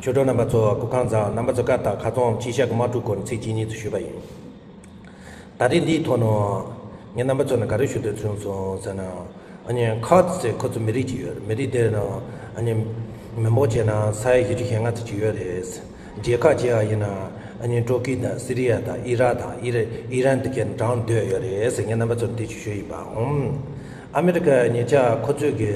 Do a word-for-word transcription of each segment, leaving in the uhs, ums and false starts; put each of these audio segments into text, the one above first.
ཆོས་གྲོགས་རྣམ་པ་ཚོ་སྐུ་ཁམས་བཟང་། རྣམ་པ་ཚོ་བཀའ་དང་ཁ་རྩང་དཔྱིད་ཤག་གི་དམག་འཁྲུག་སྐོར་ནས་ཚིག་གཅིག་གཉིས་ཙམ་ཞུས་པ་ཡིན། ད་རེས་འདིའི་ཐོག་ནས་ངས་རྣམ་པ་ཚོ་ནས་ག་རེ་ཞུ་འདོད་བྱུང་སོང་ཟེར་ན། ཨ་ནི་ཁུར་ཌི་ཟེར་ཁོ་ཚོ་མི་རིགས་ཅིག་ཡོད་རེད། མི་རིགས་དེ་ནང་ཨ་ནི་མི་འབོར་བྱས་ན་ས་ཡ་བཞི་བཅུ་ཞེ་ལྔ་ཙམ་ཅིག་ཡོད་རེད། རྒྱལ་ཁབ་བྱས་པ་ཡིན་ན་ཨ་ནི་ཏུར་ཀི་དང་སི་རི་ཡ་དང་ཨི་རག་དང་ཨི་ར་ཨི་རན་དེ་གའི་འགྲམ་སྡོད་ཡོད་རེད་ཟེར། ངས་རྣམ་པ་ཚོར་འདི་ཅིག་ཞུ་ཡིན་པ། ཨུམ། ཨ་མི་རི་ཀ་ཉེ་ཆར་ཁོ་ཚོས་ཀྱི་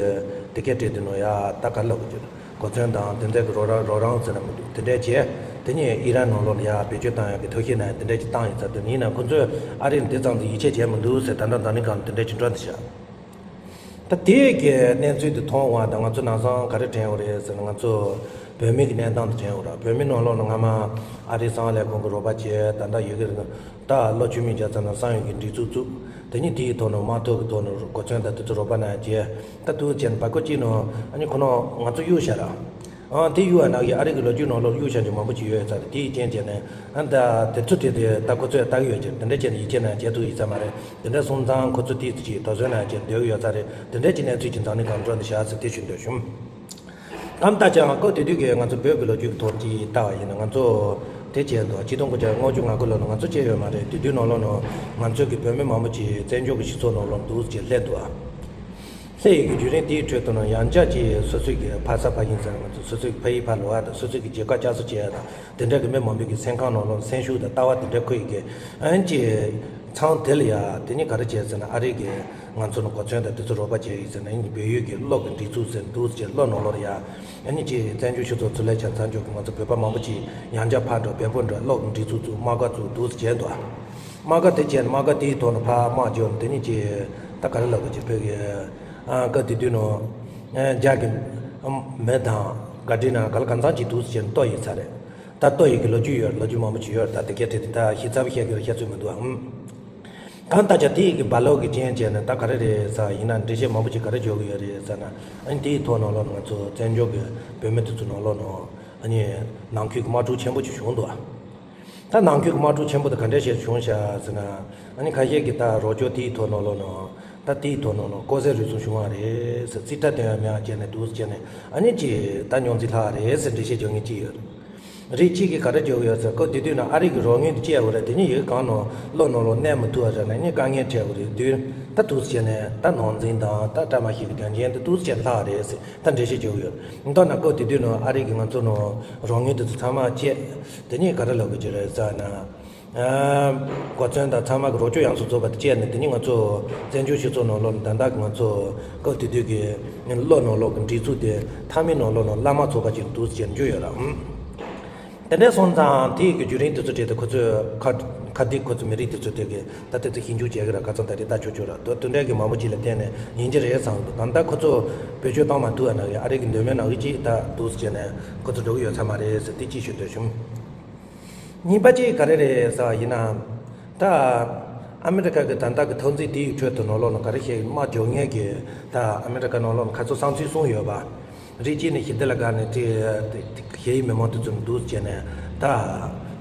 དེ་གའི་གྲས་དེ་ནང་ཡ་ད་ག་ལབ་དགོས་ཀྱི་རེད། གོ་མཚོན་དང་དེ་འདྲ་གི་རོགས་རམ་རོགས་རམ་ཟེར་ན་མི་འདུག་དེ་འདྲ་བྱས། དེ་ནས་ཨི་རན་ནང་ལོགས་ལ་ཡ་བེད་སྤྱོད་བཏང་ཡག་གི་ཐབས་ཤེས་ནང་དེ་འདྲ་ཅིག་བཏང་ཡོད་ཚར་དུས། ཡིན་ན་ཁོ་ཚོས་ཨ་རི་ནས་དེ་ཙམ་གྱི་ཡིད་ཆེས་བྱས་མི་འདུག་ཟེར། ད་ལྟ་འཛམ་གླིང་སྒང་ལ་དེ་འདྲ་ཅིག་འགྲོ་འདི་ཤག་ད་དེའི་གི་གནས་ཚུལ་དེ་མཐོང་བ་དང་ང་ཚོ་ནང་སང་ག་རེ་དྲན་ཡོད་རེད་ཟེར་ན། ང་ཚོ་བོད་མི་གི་གནས་སྟངས་དེ་དྲན་ཡོད་རེད། བོད་མི་ནང་ལོགས་ལ་སྔ་མ་ཨ་རིའི་གསང་བ་ལས་ཁུངས་ཀྱི་རོགས་པ་བྱས་ད་ལྟ་ཡོད་ཀྱི་རེད། ད་ལོ་བཅུ་མིན་བརྒྱ་ཙམ་ནང་གསང་བའི་གི་སྒྲིག་འཛུགས་བཙུགས། དེ་ནས་དེའི་ཐོག་ནས་དམག་འཐབ་ཀྱི་ཐོག་ནས་གོ་མཚོན་དང་དེ་ཚོ་རོགས་པ་གནང་བྱས། ད་དུས་ཆེན་བར་སྐོར་གཅིག་ནང་ཨ་ནི་ཁོ་ནོ་ང་ཚོ་གཡུག་བཞག་ར། ཨང་དེ་གཡུག་པ་ནང་གི་ཨ་རི་གི་ལོ་རྒྱུས་ནང་ལོགས་གཡུག་བཞག་རྒྱུ་མང་པོ་ཅིག་ཡོད་ཡོད་ས་རེད། དེའི་རྐྱེན་བྱས་ནས་ཨ་ད་དེ་ཚོ་དེ་དེ་ད་ཁོ་ཚོས་ལྟ་གི་ཡོད་ཀྱི་རེད། དེ་འདྲ་བྱས་ནས་ཡིད་ཆེས་ནང་བྱེད་ཐུབ་ཡོད་ས་མ་རེད། དེ་འདྲ་སོང་ཙང་ཁོ་ཚོ་དེའི་ཚོ་ཅིག་དོགས་ཟོན་ནང་བྱས་སྡོད་གི་ཡོད་ས་རེད། དེ་འདྲ་གྱི་གནས་ཚུལ་གྱི་འཛམ་གླིང་སྒང་འགྲོ་འདི་ཤག་ཟེར་དེ་ཞུ་འདོད་བྱུང་། གང་ལྟར་ཀྱང་སྐབས་དེ་དུས་ཀྱི་ང་ཚོ་བོད་ཀྱི་ལོ་རྒྱུས་ཀྱི་ཐོག་ཅིག་ལྟ་བ་ཡིན་ན། ང་ཚོ་དེ་བྱས་འདུག་ཆིག་སྟོང་དགུ་བརྒྱ་ལྔ་བཅུ་ང་དགུ་ལོ་ནས་ང་ཚོ་བྱས་ཡོད་མ་རེད། དེ་དུས་ནང་ལོགས་ནང་ང་ཚོ་གི་བོད་མི་མང་པོ་ཅིག་བཙན་བྱོལ་གྱི་སྤྱི་ཚོགས་ནང་ལོགས་འདུག་ཅེས་སླེབས་འདུག་ཨ། སླེབས་ཡོད་ཀྱི་བརྒྱུད་རིམ་དེའི་ཁྲོད་དུ་ནང་ཡང་བསྐྱར་གྱིས་སོ་སོའི་གི་ཕ་ས་ཕ་ཡུལ་ཟེར་ན་ང་ཚོ་སོ་སོའི་གི་ཕ་ཡུལ་ཕ་ལོགས་དང་སོ་སོའི་གི་རྒྱལ་ཁབ་བསྐྱར་གསོ་བྱས་ཡ་དང་དེ་འདྲ་གི་མི་མང་པོའི་གི་སེམས་ཁམས་ནང་ལོགས་སེམས་ཤུགས་དང་ལྟ་བ་དེ་འདྲ་འཁོར་ཡོད་ཀྱི་ཨན་ཅི་ཚང་དེ་ལ་ཡ་དེ་ནི་ག་རེ་བྱས་ཟེར་ན། ཨ་རི་གི་ང་ཚོ་ནང་གོ་མཚོན་དང་དེ་ཚོ་རོགས་པ་བྱས་ཡོད་ཟེར་ན། ཨ་ནི་བལ་ཡུལ་གི་གློག་གི་སྒྲིག་འཛུགས་ཟེར་འདུག་ཟེར། གློག་ནང་ལོགས་ལ་ཡ་ཨ་ནི་ཅི་བཙན་བྱོལ་སྤྱི་ཚོགས་ཚུར་ལས་ཆ་ཚང་འཇོག་གི་ང་ཚོ་བོད་པ་མང་པོ་ཅིག་ཡང་བསྐྱར་ཕར་འགྲོ་བལ་པོ་འགྲོ་གློག་གི་སྒྲིག་འཛུགས་བཙུགས། དམག་སྒར་བཙུགས། འདུག་ཟེར་བྱས་འདུག་དམག་སྒར་དེ་བྱས་ནས་དམག་སྒར་དེའི་ཐོག་ནས་ཕར་དམག་འཇོག་ནས་དེ་ནི་ཅི་ད་ག་རེ་ལབ་དགོས་ཀྱི་བོད་ཀྱི་ཨ་སྐབས་དེ་དུས་ནང་ཨ་རྒྱ་གི་ཨ་མི་དང་བཀའ་དྲིན་ན་ག་ལ་གང་འཚམ་ཅིག་འདུག་ཟེར་བྱས་ནས་གཏོར་ཡོད་ས་རེད། ད་གཏོར་ཡོད་ཀྱི་ལོ་རྒྱུས་ཡོད། ལོ་རྒྱུས་མང་པོ་ཅིག་ཡོད་རེད། ད་དེ་སྐད་དེ་དེ་ད་ཞིབ་ཚགས་པོ་བཤད་དགོས་རེད། བཤད་ཚོད་མི་འདུག་ཨ། ཨུམ། གང་ལྟར་ཀྱང་དེ་ཡི་གི་རྦ་རླབས་ཀྱི་རྐྱེན་བྱས་ནས་ད་ག་རེ་རེད་ཟེར་ཡིན་ན། འགྲེལ་བཤད་མང་པོ་ཅིག་ག་རེ་འཇོག་གི་ཡོད་རེད་ཟེར་ན། ཨ་ནི་དེའི་ཐོག་ནང་ལོགས་ནས་ང་ཚོ་བཙན་བྱོལ་གྱི་བོད་མི་དེ་ཚོ་ནང་ལོགས་ནང་ཨ་ནི་ནང་ཁུལ་གྱི་དམག་འཁྲུག་ཆེན་པོ་ཅིག་བྱུང་འདུག་ད་ནང་ཁུལ་གྱི་དམག་འཁྲུག་ཆེན་པོ་དེ་ག་འདྲ་ཞིག་བྱུང་ཤག་ཟེར་ན། ཨ་ནི་ཁ་ཤས་ཀྱིས་ད་རོགས་སྐྱོར་དེའི་ཐོག་ནང་ལོགས་ནང་ད་དེའི་ཐོག་ནང་ལོགས་ལྐོག་ཟ་རུལ་སུངས་བྱུང་བ་རེད་ཟེར། རྩིས་ཁྲ་སྟོན་ཡ་མེད་ཡ་བྱས་ནས་འདུག་ཟེར་བྱས་ནས། ཨ་ནི་ཅི་ད་རྙོག་འཛིང་ལྷག་རེད་ཟེར་འགྲེལ་བཤད་རྒྱག་མཁན་ཅིག་ཡོད་རེད། རིགས་གཅིག་གིས་ག་རེ་བརྗོད་ཀྱི་ཡོད་ཟེར། སྐབས་དེ་དུས་ན་ཨ་རི་གི་རོགས་དངུལ་དེ་བཅད་དགོས་རེད། དེ་ནི་ཡུལ་གང་ནང་གློག་ནང་ལོགས་གནས་མི་ཐུབ་པ་རེད་ན་ནི་དཀའ་ངལ་འཕྲད་དགོས་རེད། དུས་ད་དུས་བྱས་ནས་ད་ནང་འཛིང་དང་ད་བཀྲ་མ་ཤིས་ཀྱི་དོན་རྐྱེན་དེ་དུས་བྱས་ལྷག་རེད་ཟེར་ད་འགྲེལ་བཤད་བརྗོད་ཀྱི་ཡོད། མདོར་ན་སྐབས་དེ་དུས་ནང་ཨ་རི་གི་ང་ཚོ་ནང་རོགས་དངུལ་དེ་ཚོ་ཚང་མ་བཅད། དེ་ནི་ག་རེ་ལབ་དགོས་ཀྱི་རེད་ཟེར་ན། གོ་མཚོན་དང་ཚང་མ་གི་རོགས་སྐྱོར་ཡོངས་སུ་རྫོགས་པ་དེ་བཅད་ནས་དེ་ནི་ང་ཚོ་བཙན་བྱོལ་སྤྱི་ཚོགས་ནང་ལོགས་ནས་ད་ལྟ་གི་ང་ཚོ་སྐབས་དེ་དུས་ཀྱི་གློག་ནང་ལོགས་ཀྱི་སྒྲིག་འཛུགས་དེ་མཐའ་མའི་ནང་ལོགས་ནང་བླ་མ་ཚོགས་པ་ཅིག་འདུག་ཟེར་འགྱུར་ཡོད་ར། ཨུམ། དེ་འདྲ་སོང་ཙང་དེ་ཡི་གི་བརྒྱུད་རིམ་དེ་ཚོ་བྲིས་ཏེ་ཁོ་ཚོས་ཁ་ཁ་སྡིག་ཁོ་ཚོ་མི་རིགས་དེ་ཚོ་དེ་གི་ད་དེ་ཚོ་ཞིབ་འཇུག་བྱས་གི་ར། ཁ་ཚང་ད་རེས་ལྟ་ཆོག་ཆོག་ར། དོ་དེ་འདྲ་གི་མང་པོ་ཅིག་ལ་བརྟེན་ནས་ཡིན་གྱི་རེད་བསམ་འདུག་ད་ལྟ་ཁོ་ཚོ་བེད་སྤྱོད་བཏང་མ་ཐུབ་པ་ན་གི་ཨ་རི་གི་འདོད་མོས་ནང་གི་ཅིག་ད་འདུག་ཟེར་ནས་ཁོ་ཚོ་འགྲོ་གི་ཡོད་ས་མ་རེད་ཟེར་དེ་ཅིག་ཞུ་འདོད་བྱུང་། གཉིས་པ་གཅིག་ག་རེ་རེད་ཟེར་བ་ཡིན་ན། ད་ཨ་མི་རི་ཀ་གི་ད་ལྟ་གི་འཐབ་འཛིང་དེའི་ཁྲོད་དུ་ནང་ལོགས་ལ་ག་རེ་བཤད་དམག་རྒྱག་མཁན་གྱི་ད་ཨ་མི་རི་ཀ་ནང་ལོགས་ལ་ཁ་ཚོ་བསམ་ཚུལ་གསུངས་ཡོད་པ། རིགས་གཅིག་ནི་ཞི་བདེ་ལ་དགའ་ནས་དེ་ཞི་བའི་མི་མང་དེ་ཚོ་འདུག་བྱས་ནས་ད་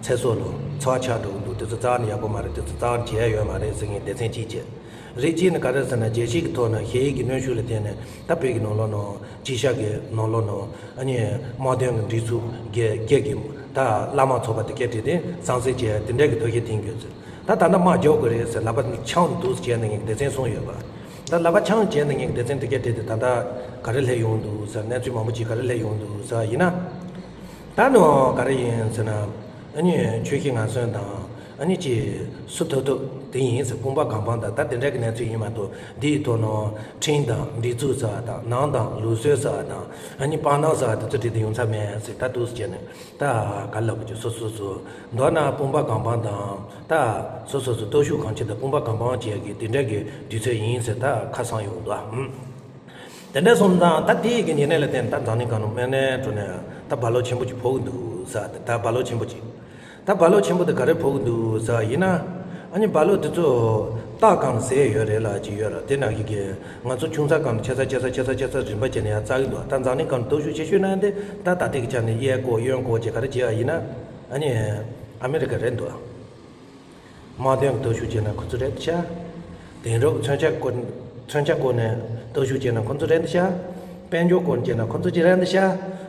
ཚེ་སྲོག་ལ་འཚེ་བ་ཆགས་འགྲོ་གི་འདུག་དེ་ཚོ་རྩ་བ་ནས་ཡག་པོ་མ་རེད། དེ་ཚོ་རྩ་བ་ནས་བྱེད་ཡ་ཡོད་མ་རེད་ཟེར་མཁན་སྡེ་ཚན་གཅིག་བྱས། རིགས་གཅིག་ནི་ག་རེ་ཟེར་ན་རྒྱལ་སྤྱིའི་གི་ཐོག་ནས་ཞི་བའི་གི་གནོན་ཤུགས་ལ་བརྟེན་ནས་ད་བོད་ཀྱི་ནང་ལོགས་ནང་ཅི་ཤག་གི་ནང་ལོགས་ནང་ཨ་ནི་དམག་དོན་གྱི་སྒྲིག་འཛུགས་སྒེར་སྒེར་གྱི་ད་བླ་མ་ཚོགས་པ་དེ་སྐད་བྲིས་ཏེ་བསམ་གཟས་བྱས་དེ་འདྲ་གི་ཐོག་ཤེས་ཐེངས་ཡོད་ཟེར། ད་ད་ལྟ་དམག་རྒྱག་དགོས་རེད་ཟེར་ལག་པ་འཆང་འདུག་བྱས་ནས་ངས་སྡེ་ཚན་གསུངས་ཡོད་པ། ད་ལག་པ་འཆང་བྱས་ནས་ངས་སྡེ་ཚན་དེ་སྐད་བྲིས་ཏེ་ད་ལྟ་ག་རེ་སླེབས་ཡོང་འདུག་ཟེར། གནས་ཚུལ་མང་པོ་ཅིག་ག་རེ་སླེབས་ཡོང་འདུག་ཟེར་ཡིན་ན། ད་ནི་ག་རེ་ཡིན་ཟེར་ན། ཨ་ནི་ཆོས་ཤིག་ངན་སོང་དང་ཨ་ནི་ཅི་སུ་ཐུབ་ཐུབ་དེ་ཡིན་ཟེར། དཔུང་པ་གང་སྤངས་དང་ད་དེ་འདྲ་གི་གནས་ཚུལ་ཡིན་མ་གཏོགས་འདིའི་ཐོག་ནང་ཁྲིམས་དང་སྒྲིག་འཛུགས་ཟེར་བ་དང་ནང་དང་ལུགས་སྲོལ་ཟེར་བ་དང་ཨ་ནི་དཔང་རྟགས་ཟེར་བ་དེ་ཚོ་བྲིས་ཏེ་ཡོང་ས་མེད་ཟེར། ད་འདུག་སེ་བྱས་ནས་ད་ག་ལབ་དགོས་ཀྱི་སོ་སོ་སོ་མདོར་ན་དཔུང་པ་གང་སྤངས་དང་ད་སོ་སོ་སོ་སྟོབས་ཤུགས་གང་ཆེ་དང་དཔུང་པ་གང་སྤངས་བྱས་ཀྱི་དེ་འདྲ་གི་དུས་ཚོད་ཡིན་ཟེར་ད་ཁ་སང་ཡོང་འདུག་ཨ། དེ་འདྲ་སོང་ཙང་ད་དེ་ཡི་གི་ཉེ་གནས་ལ་བརྟེན་ད་འཛམ་གླིང་སྒང་ནང་དམིགས་བསལ་འགྲོ་ནས་ད་རྦ་རླབས་ཆེན་པོ་ཅིག་ཕོག་གི་འདུག་ཟེར། ད་རྦ་རླབས་ཆེན་པོ་ཅིག་ད་རྦ་རླབས་ཆེན་པོ་དེ་ག་རེ་ཕོག་གི་འདུག་ཟེར་ཡིན་ན། ཨ་ནི་རྦ་རླབས་དེ་ཚོ་རྟ་གང་ཟས་ཡོད་རེད་ལ་ཅིག་ཡོད་ར། དེ་ནང་བཞིན་གྱི་ང་ཚོ་ཆུང་ས་སྒང་ནས་ཆེ་ས་ཆེ་ས་ཆེ་ས་ཆེ་ས་རིམ་པ་བྱས་ནས་ཡར་འཛེགས་ཀྱི་འདུག་ད་འཛམ་གླིང་སྒང་ནས་སྟོབས་ཤུགས་ཆེ་ཤོས་ན་དེ་ད་ད་ལྟའི་གི་ཆ་ནས་གཡས་སྐོར་གཡོན་སྐོར་བྱས་ག་རེ་བྱས་པ་ཡིན་ན། ཨ་ནི་ཨ་མི་རི་ཀ་རེད་འདུག་དམག་དོན་གྱི་སྟོབས་ཤུགས་བྱས་ན་ཁོ་ཚོ་རེད་ཤག་དེང་རབས་མཚོན་ཆ་སྐོར་མཚོན་ཆ་སྐོར་ནས་སྟོབས་ཤུགས་བྱས་ན་ཁོ་ཚོ་རེད་ཤག་དཔལ་འབྱོར་སྐོར་བྱས་ན་ཁོ་ཚོ་ཅི་རེད་ཤག་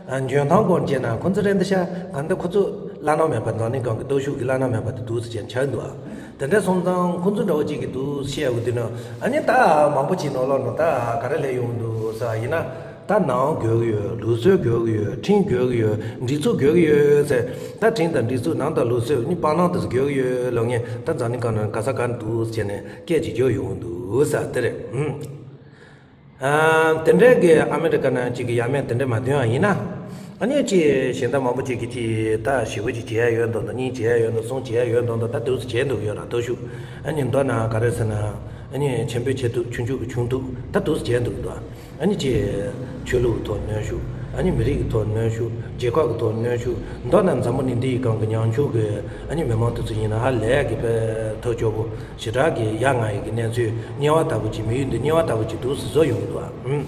འཇོན་ཐང་སྐོར་བྱས་ན་ཁོ་ཚོ་རེད་འདི་ཤ་གང་ལྟར་ཁོ་ཚོ་བླ་ན་མེད་པ་འཛམ་གླིང་སྒང་གི་སྟོབས་ཤུགས་ཀྱི་བླ་ན་མེད་པ་དེ་འདུག་སེ་བྱས་ཆགས་འདུག་ཨ། དེ་འདྲ་སོང་ཙང་ཁོ་ཚོ་འདྲ་བོ་ཅིག་གིས་འདུག་སེ་བཤད་ཡོང་དུས་ན་ཨ་ནི་ད་མང་པོ་ཅིག་ནང་ལོགས་ནང་ད་ག་རེ་སླེབས་ཡོང་འདུག་ཟེར་བ་ཡིན་ན། ད་ནང་དགོས་ཀྱི་ཡོད། ལུགས་སྲོལ་དགོས་ཀྱི་ཡོད། ཁྲིམས་དགོས་ཀྱི་ཡོད། སྒྲིག་འཛུགས་དགོས་ཀྱི་ཡོད་ཟེར། ད་ཁྲིམས་དང་སྒྲིག་འཛུགས། ནང་དང་ལུགས་སྲོལ། ནི་སྤང་བླང་དེ་ཚོ་དགོས་ཀྱི་ཡོད་ལབ་མཁན་ད་འཛམ་གླིང་སྒང་ནང་ག་ས་ག་ནས་འདུག་སེ་བྱས་ནས་སྐད་ཅིག་བརྗོད་ཡོང་འདུག་ཟེར་དེ་རེད། ཨ། དེ་འདྲའི་གི་ཨ་མི་རི་ཀ་ནང་གཅིག་གི་ཡ་མེད་དེ་འདྲ་མ་ཐོན་པ་ཡིན་ན། ཨ་ནི་ཅིག་གཞན་དག་མང་པོ་ཅིག་གིས་ཅིག་ད་ཞེ་པོ་ཅིག་བྱེད་ཡ་ཡོད་མདོག་མདོག་གཉིས་བྱེད་ཡ་ཡོད་མདོག་གསུམ་བྱེད་ཡ་ཡོད་མདོག་མདོག་ད་འདུག་སེ་བྱས་འདུག་ཡོད་ར་སྟོབས་ཤུགས། ཨ་ནི་མདོར་ན་ག་རེ་ཟེར་ན། ཨ་ནི་ཆེན་པོའི་ཆེ་ཐུབ། ཆུང་ཆུང་གི་ཆུང་ཐུབ་ད་འདུག་སེ་བྱས་འདུག་འདུག་ཨ་ནི་ཅིག་ཆོས་ལུགས་ཀྱི་ཐོག་གནོན་ཤུགས། ཨ་ནི་མི་རིགས་ཀྱི་ཐོག་གནོན་ཤུགས། རྒྱལ་ཁབ་ཀྱི་ཐོག་གནོན་ཤུགས། མདོར་ན་འཛམ་བུ་གླིང་འདི་ཡི་སྒང་གི་ཉམ་ཆུང་གི་ཨ་ནི་མི་མང་དེ་ཚོ་ཡིན་ན་ཧ་ལས་གི་དཔེ་ཐབས་སྐྱོ་པོ་ཞེ་དྲག་གི་ཡ་ང་ཡི་གི་གནས་ཚུལ་དམྱལ་བ་ལྟ་བུ་ཅིག་མི་ཡུལ་འདི་དམྱལ་བ་ལྟ་བུ་ཅིག་འདུག་སེ་བཟོ་ཡོང་གི་འདུག་ཨ། ཨུམ།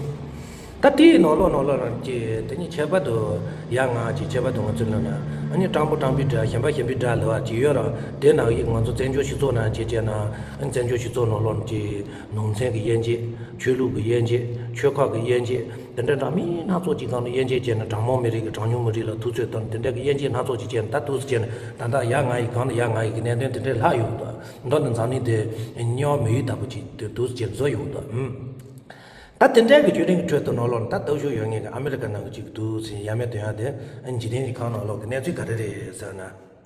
ད་དེའི་ནང་ལོགས་ནང་ལོགས་རང་གི་དེ་ནི་ཁྱད་པར་དུ་ཡ་ང་ཅིག་ཁྱད་པར་དུ་ང་ཚོའི་ལ་ན་ཨ་ནི་སྤྲང་པོ་སྤྲང་པོའི་འདྲ། ཞན་པ་ཞན་པའི་འདྲ་ལབ་པ་ཅིག་ཡོད་ར། དེ་ནང་བཞིན་ང་ཚོ་བཙན་བྱོལ་སྤྱི་ཚོགས་ནང་ཅིག་བྱས་ན་ཨ་ནི་བཙན་བྱོལ་སྤྱི་ཚོགས་ནང་ལོགས་ནང་ཅིག་ནང་ཚན་གྱི་དབྱེ་འབྱེད། ཆོས་ལུགས་ཀྱི་དབྱེ་འབྱེད། ཆོལ་ཁ་གི་དབྱེ་འབྱེད། དེ་འདྲ་འདྲ་མིན་སྣ་ཚོགས་ཅིག་སྒང་ལ་དབྱེ་འབྱེད་བྱས་ན། གྲངས་མང་མི་རིགས་ཀྱི་གྲངས་ཉུང་མི་རིགས་ལ་ཐུབ་ཚོད་བཏང་། དེ་འདྲ་གི་དབྱེ་འབྱེད་སྣ་ཚོགས་ཅིག་བྱས་ན་ད་འདུག་སེ་བྱས་ན་ད་ལྟ་ཡ་ང་ཡི་སྒང་ལ་ཡ་ང་ཡི་གི་གནད་དོན་དེ་འདྲ་ལྷག་ཡོང་འདུག་མདོར་ན་འཛམ་གླིང་དེ་དམྱལ་བ་མི་ཡུལ་ལྟ་བུ་ཅིག་དེ་འདུག་སེ་བྱས་བཟོ་ཡོང་འདུག་ཨུམ། ད་དེ་འདྲའི་གི་བརྒྱུད་རིམ་གྱི་ཁྲོད་དུ་ནང་ལོགས་ནས་ད་སྟོབས་ཤུགས་ཡོད་མཁན་གྱི་ཨ་མི་རི་ཀ་ནང་གི་ཅིག་འདུག་སེ་ཡ་མེད་དོན་ཡ་དེ་འཇིག་རྟེན་གྱི་ཁམས་ནང་ལོགས་ཀྱི་གནས་ཚུལ་ག་རེ་རེད་ཟེར་ན།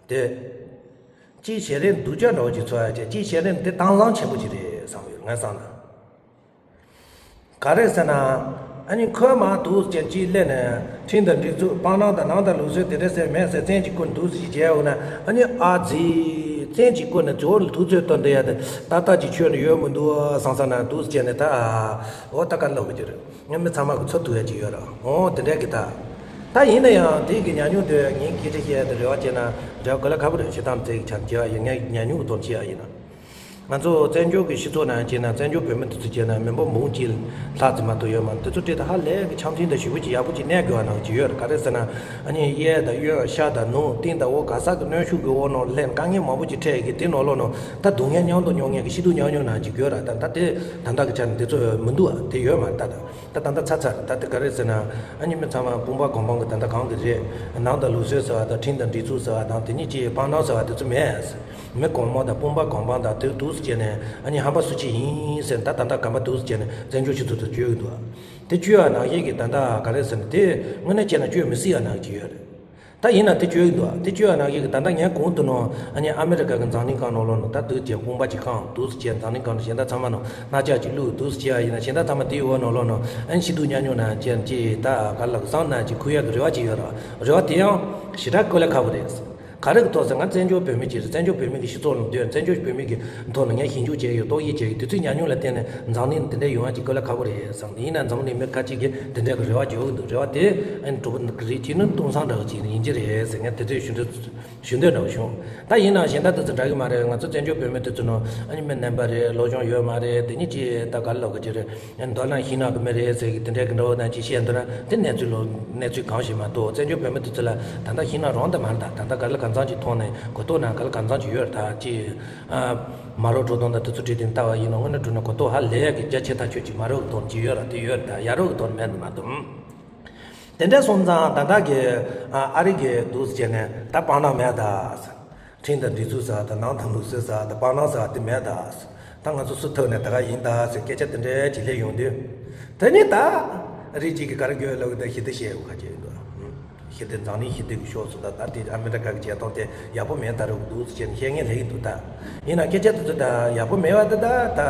དེ་གཅིག་བྱས་རན་སྡུག་ཅག་འདྲ་བོ་ཅིག་ཚོར་ཡ་བྱས། གཅིག་བྱས་རན་དེ་དྭངས་གཙང་ཆེན་པོ་ཅིག་རེད་བསམ་ཡོད་ངས་བསམ་ན། ག་རེ་ཟེར་ན། ཨ་ནི་ཁོས་མར་འདུག་སེ་ཅིག་སླེབས་ནས་ཁྲིམས་དང་སྒྲིག་འཛུགས། སྤང་བླང་དང་ནང་དང་ལུགས་སྲོལ་དེ་འདྲ་ཟེར་མེད་ཟེར་བཙན་གྱིས་བསྐུར་འདུག་སེ་ཅིག་བྱས་ཡོང་ན། ཨ་ནི་ཨ་ཙི། བཙན་གྱིས་བསྐུར་ནས་ཇོ་ལ་ཐུག་ཚོད་གཏོང་བསྡད་ཡ་དེ་ཏག་ཏག་ཅིག་ཁྱོན་ནས་ཡོད་མི་འདུག་བསམ་བསམ་ན་འདུག་སེ་བྱས་ནས་ད། འོ་ད་ག་ལབ་དགོས་ཀྱི་རེད། ངས་མི་ཚང་མ་གི་ཚོད་ཐུག་ཡ་ཅིག་ཡོད་ར། འོ་དེ་འདྲ་གི་ད། ད་ཡིན་ན་ཡང་དེ་གི་ཉམས་མྱོང་དེ་ངས་སྐད་ཆ་བཤད་ཡ་དེ་རེ་བ་བྱས་ན་རེ་བ་ག་ལ་ཁ་པོ་རེད། བྱེད་སྟངས་དེ་གི་ཆ་ནས་བྱས་པ་ཡིན། ངས་ཉམས་མྱོང་གི་ཐོག་ནས་བཤད་ཡ་ཡིན་ན། ང་ཚོ་བཙན་བྱོལ་གྱི་སྤྱི་ཚོགས་ནང་བྱས་ན་བཙན་བྱོལ་བོད་མི་དེ་ཚོ་བྱས་ན་མི་འབོར་འབུམ་གཅིག་ལྷག་ཙམ་མ་གཏོགས་ཡོད་མ་རེད། དེ་ཚོ་དེ་ད་ཧ་ལས་གི་འཆམ་མཐུན་དང་ཞི་བ་ཅིག་ཡག་པོ་ཅིག་གནས་དགོས་པ་ནང་བཞིན་ཡོད་རེད། ག་རེ་ཟེར་ན་ཨ་ནི་གཡས་དང་གཡོན་ཤར་དང་ནུབ་སྟེང་དང་འོག་ག་ས་གི་གནོན་ཤུགས་ཀྱི་འོག་ནང་སླེབས་དཀའ་ངལ་མང་པོ་ཅིག་འཕྲད་ཀྱི་དེ་ནང་ལོགས་ནང་ད་སྡུག་བསྔལ་མཉམ་དུ་མྱོང་མཁན་གྱི་ཤི་སྡུག་མཉམ་མྱོང་ནང་བཞིན་ཡོད་རེད། ད་ད་དེ་ད་ལྟ་གི་ཆ་ནས་དེ་ཚོ་མི་འདུག་ཨ། དེ་ཡོད་མ་རེད་ད། ད་ད་ད་ད་ཚར་ཚར་རེད། ད་དེ་ག་རེ་ཟེར་ན་ཨ་ནི་མི་ཚང་མ་དཔུང་པ་གང་སྤངས་ཀྱི་ད་ལྟ་གང་གི་རེད། ནང་དང་ལུགས་སྲོལ་ཟེར་བ་དང་ཁྲིམས་དང་སྒྲིག་འཛུགས་ཟེར་བ་དང་དེ་གཉིས་ཀྱི་སྤང་བླང་ཟེར་བ་དེ་ཚོ་མེད། མི་གང་མང་དང་དཔུང་པ་གང་སྤངས་དང་དེ་འདུག་སེ་བྱས་ནས་ཨ་ནི་ཧམ་པ་སུ་གཅིག་ཡིན་ཟེར་ད་ད་ལྟ་གམ་པ་འདུག་སེ་བྱས་ནས་བཙན་བྱོལ་སྤྱི་ཚོགས་དུ་བཅོས་ཀྱི་འདུག་དེ་བཅོས་པ་ནང་བཞིན་གྱི་ད་ལྟ་ག་རེ་ཟེར་ན་དེ་དངོས་གནས་བྱས་ན་བཅོས་མི་སྲིད་པ་ནང་བཞིན་ཡོད་རེད། ད་ཡིན་ན་དེ་བཅོས་ཀྱི་འདུག་དེ་བཅོས་པ་ནང་བཞིན་གྱི་ད་ལྟ་ངས་གོང་དུ་ནང་ཨ་ནི་ཨ་མི་རི་ཀ་གི་འཛམ་གླིང་སྒང་ནང་ལོགས་ནང་ད་འདུག་སེ་བྱས་དཔུང་པ་ཅིག་བསྐངས་འདུག་སེ་བྱས་འཛམ་གླིང་སྒང་ནང་གཞན་དག་ཚང་མ་ནང་སྣ་ཆགས་ཅིག་བླུགས་འདུག་སེ་བྱས་པ་ཡིན་ན་གཞན་དག་ཚང་མ་དེའི་འོག་ནང་ལོགས་ནང་ཨ་ནི་ཤི་སྡུག་མཉམ་མྱོང་ནང་བཅས་ཅིག་ད་ག་ལ་བཟང་ན་ཅིག་ཁུར་ཡག་གི་རེ་བ་ཅིག་ཡོད་རེད། རེ་བ་དེ་ཡང་ཞེ་དྲག་བཀོལ་ལས་ཁག་པོ་རེད། ག་རེ་གི་ཐོག་ཟེར་ང་བཙན་བྱོལ་བོད་མི་ཅིག་རེད། བཙན་བྱོལ་བོད་མི་གི་སྤྱི་ཚོགས་ནང་སྡོད། བཙན་བྱོལ་བོད་མི་གི་ཐོག་ནས་ངས་ཞིབ་འཇུག་བྱས་ཡོད། རྟོག་ཞིབ་བྱས་ཡོད། དེ་ཚོའི་ཉམས་མྱོང་ལ་བརྟེན་ནས་འཛམ་གླིང་འདི་འདྲ་ཡོང་བ་ཅིག་བཀོལ་ལས་ཁག་པོ་རེད་བསམ། ཡིན་ན་འཛམ་གླིང་མི་ཁ་ཅིག་གིས་དེ་འདྲ་གི་རེ་བ་བཅོལ་གི་འདུག་རེ་བ་དེ་ཨ་ནི་གྲུབ་པ་རེད། ཅིག་ནི་སྟོང་སང་འདྲ་བོ་ཅིག་ཡིན་གྱི་རེད་ཟེར་ངས་དེ་ཚོའི་ཞུ་འདོད་ཞུ་འདོད་འདྲ་བོ་བྱུང་། ད་ཡིན་ན་གཞན་དག་དེ་ཚོ་འདྲ་གི་མ་རེད། ང་ཚོ་བཙན་བྱོལ་བོད་མི་དེ་ཚོ་ནང་ཨ་ནི་མི་རྣམ་པ་རེད། སློབ་སྦྱོང་ཡོད་མ་རེད། དེ་གཉིས་ཀྱིས་ད་ག་ལ་ལབ་དགོས་ཀྱི་རེད། མདོར་ན་ཤིང་ནགས་ཀྱི་མི་རེད་ཟེར་གི་དེ་འདྲའི་གི་འདྲ་བོ་ནང་ཅིག་བཤད་འདུག་ན་དེ་གནས་ཚུལ་ལོ་གནས་ཚུལ་གང་ཞིག་མ་གཏོགས། བཙན་བྱོལ་བོད་མི་དེ་ཚོ་ལ་ད་ལྟ་ཤིང་ནགས་རང་དུ་མ་རེད། ད་ད་ལྟ་ག་ལ་གང་འཚམ་ཅིག་མཐོང་ནས་གོ་རྟོགས་ན་ག་ལ་གང་འཚམ་ཅིག་ཡོད་རེད། ད་ཅིག་ཨ་མ་རོ་བྲོ་དང་ད་དེ་ཚོ་བྲིས་ཏེ་ལྟ་བ་ཡིན་ན་དངོས་གནས་དྲང་གནས་གོ་རྟོགས་ཧ་ལས་ཡག་གི་རྒྱ་ཆེ་ཐག་ཆོད་ཅིག་མ་རོ་གི་ཐོག་ཅིག་ཡོད་རེད། དེ་ཡོད་རེད། ད་ཡ་རོ་གི་ཐོག་མེད་འདུག་མ་གཏོགས། དེ་འདྲ་སོང་ཙང་ད་ལྟ་གི་ཨ་ཨ་རི་གི་འདུག་སེ་བྱས་ནས་ད་སྤང་བླང་མེད་ད། ཁྲིམས་དང་སྒྲིག་འཛུགས་ཟེར་བ་དང་ནང་དང་ལུགས་སྲོལ་ཟེར་བ་དང་སྤང་བླང་ཟེར་བ་དེ་མེད་ད། ད་ང་ཚོ་སུ་ཐུག་ནས་ད་ག་ཡིན་ད་ཟེར་སྐད་ཆ་དེ་འདྲའི་ཅིག་སླེབས་ཡོང་དུས། དེ་ནི་ད་རིགས་གཅིག་གིས་ག་རེ་བརྗོད་ལབ་གི་ད་ཞི་བདེ་བཤད་དགོས་ཁ་ཅིག་འདུག་ཞི་བདེ་འཛམ་གླིང་ཞི་བདེ་གི་ཕྱོགས་སུ་ད་ད་དེ་ཨ་མི་རི་ཀ་གི་བྱེད་སྟངས་དེ་ཡག་པོ་མེད་ད་རུ་འདུག་ཟེར་བཤད་མཁན་སླེབས་ཀྱི་འདུག་ད་ཡིན་ན་སྐད་ཆ་དེ་ཚོ་ད་ཡག་པོ་མེད་པ་དེ་ད་ད་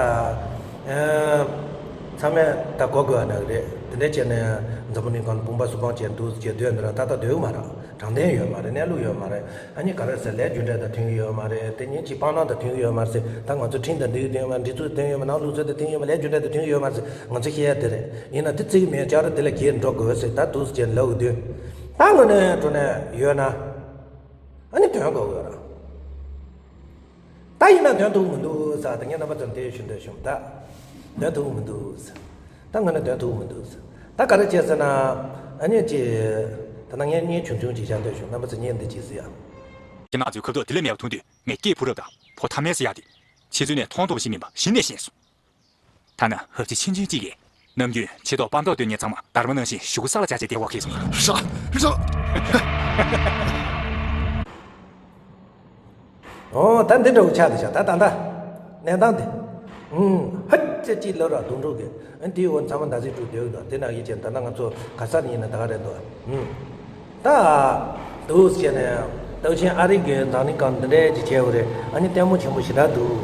ཚང་མས་ད་གོ་དགོས་པ་ནང་རེད། དེ་འདྲ་བྱས་ནས་འཛམ་བུ་གླིང་སྒང་ལ་དཔུང་པ་སུ་སྤང་བྱས་འདུག་ཟེར་སྡོད་འདི་ར་ད་ད་སྡོད་ཀྱི་མ་རེད། དྲང་བདེན་ཡོད་མ་རེད། གནས་ལུགས་ཡོད་མ་རེད། ཨ་ནི་ག་རེ་ཟེར་ལས་རྒྱུ་འབྲས་དང་མཐུན་གྱི་ཡོད་མ་རེད། དེ་ཉིན་གྱི་སྤང་བླང་དང་མཐུན་གྱི་ཡོད་མ་རེད་ཟེར། ད་ང་ཚོ་ཁྲིམས་དང་འདི་གི་མཐུན་ཡོད་མ་རེད། སྒྲིག་འཛུགས་མཐུན་ཡོད་མ་རེད། ནང་ལུགས་སྲོལ་དང་མཐུན་ཡོད་མ་རེད། ལས་རྒྱུ་འབྲས་དང་མཐུན་གྱི་ཡོད་མ་རེད་ཟེར། ང་ཚོ་བཤད་ཡ་དེ་རེད། ཡིན་ན་དེ་བརྩི་གི་མེད། ལྕགས་རི་དེ་ལ་འགྱེལ་འགྲོ་དགོས་ཟེར་ད་འདུག་སེ་བྱས་ལབ་གི་དུས། ད་དངོས་གནས་དྲང་གནས་ཡོད་ན་ཨ་ནི་དོན་དགོས་ཡོད་ར། ད་ཡིན་ན་དོན་ཐུག་མི་འདུག་ཟེར་ད་ངས་རྣམ་པ་ཚོར་འདི་ཞུ་འདོད་བྱུང་། ད་དོན་ཐུག་མི་འདུག་ཟེར། ད་ང་ནི་དོན་ཐུག་མི་འདུག་ཟེར། ད་ག་རེ་བྱས་ཟེར་ན། ཨ་ནི་ཅི། ད་ནང་ངས་བརྙན་ཆུང་ཆུང་ཅིག་བཞག་འདོད་བྱུང་། རྣམ་པ་ཚོས་བརྙན་འདི་ཅིག་གཟིགས་ཨ། ཁྱེད་རང་ཚོའི་ཁ་ཐུག་དེ་ལས་མེད་པ་མཐོང་དུས་ངས་སྐད་ཕུ་རབ་དང་ཕོ་ཐ་མལ་ཟེར་ཡག་དེ། ཁྱེད་ཚོའི་ནས་མཐོང་ཐུབ་པ་ཞིག་མིན་པ་གཞི་ནས་ཤེས་སོང་། ཐ་ན་ཧབ་ཚི་ཆུང་ཆུང་གཅིག་གིས་ ནམ་རྒྱུན་ཆེ་ཐོག་པ་མདོག་སྟོན་མཁན་ཚང་མ་དར་མ་ནང་བཞིན་གཞུག་གུ་ས་ལ་བཅར་བྱས་བདེ་བོ་ཁེལ་སོང་། ཧྲ་ཧྲ། ཨོ་ད་འདི་འདྲ་བོ་ཆགས་འདུག་ཤག་ད་ད་ལྟ་གནས་སྟངས་དེ། ཧུམ། ཧ་ཅང་ཅིག་ལོ་ར་དུང་འགྲོ་གི། ཨ་དེའི་འོག་ཚང་མ་ཟླ་ཚེས་དྲུག་སྡོད་ཀྱི་འདུག་དེ་ནང་བཞིན་བྱས་ད་ལྟ་ང་ཚོ་ག་ས་ནས་ཡིན་ན་ད་ག་རེད་འདུག་ཧུམ། ད་འདུག་ཟེར་ནས་སྟག་ཆེན་ཨ་རི་གི་འཛམ་གླིང་སྒང་འདི་འདྲའི་ཅིག་བྱས་པ་རེད། ཨ་ནི་ལྟད་མོ་ཆེན་པོ་ཞེ་དྲག་འདུག་